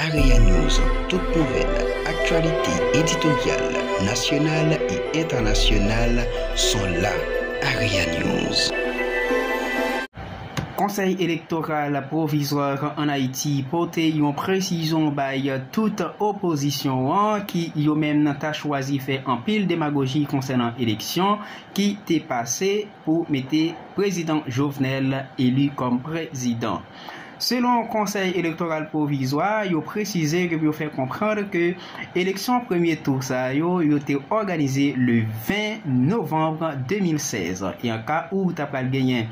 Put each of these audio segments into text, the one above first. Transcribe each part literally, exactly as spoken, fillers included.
Area News, tout nouvèl, aktyalite editoryal, nasyonal e entènasyonal sont là. Area News. Konsèy Elektoral Pwovizwa ann Ayiti pote yon presizyon bay tout opozisyon an ki yo menm ta chwazi fè anpil demagoji konsènan eleksyon ki te pase pou mete Prezidan Jovenel eli kòm prezidan. Selon Konsèy Elektoral Pwovizwa, yo presize ke pou yo fè konprann ke eleksyon premye tou sa yo, yo te òganize le ven novanm de mil sèz. E an ka ou ta pral genyen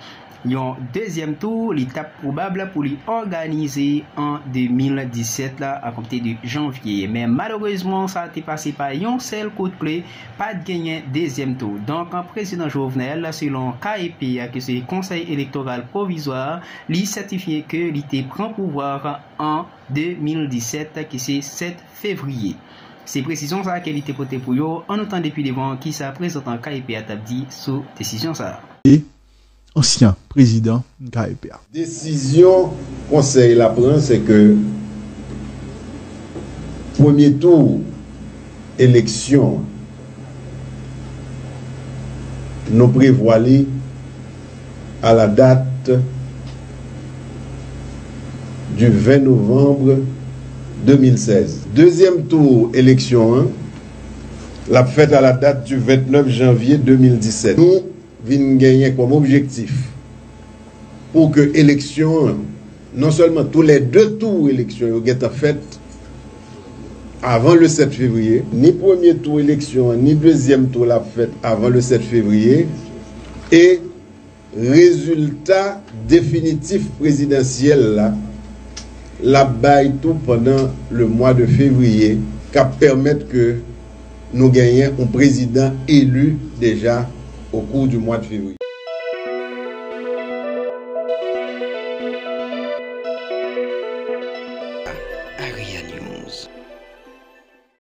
yon dezyèm tou, li t ap pwobab pou li òganize an de mil disèt la, a konte de janvye. Men malerezman, sa te pase pa yon sèl kout kle, pa t genyen dezyèm tou. Donk, Prezidan Jovenel, selon K E P a, ki se Konsèy Elektoral Pwovizwa, li sètifye ke li te pran pouvwa an de mil disèt, ki se sèt fevriye. Se presizyon sa a ke li te pote pou yo. Ann nou tande pi devan kisa prezantan K E P a t ap di sou desizyon sa a. E ansyen prezidan K E P a. Desizyon konsèy la pran, se ke premye tou eleksyon, nou prevwa li à la date du vingt novembre deux mille seize. Dezyèm tou eleksyon an, l ap fèt à la date du vingt-neuf janvier deux mille dix-sept. Nou vin genyen kòm objektif pou ke eleksyon an, non sèlman tou lè de tou eleksyon yo gentan fèt avan le sèt fevriye, ni premye tou eleksyon an, ni dezyèm tou l ap fèt avan le sèt fevriye, e rezilta definitif prezidansyèl la, l ap bay tou pandan le mwa de fevriye, k ap pèmèt ke nou genyen yon prezidan eli deja au cours du mois de février.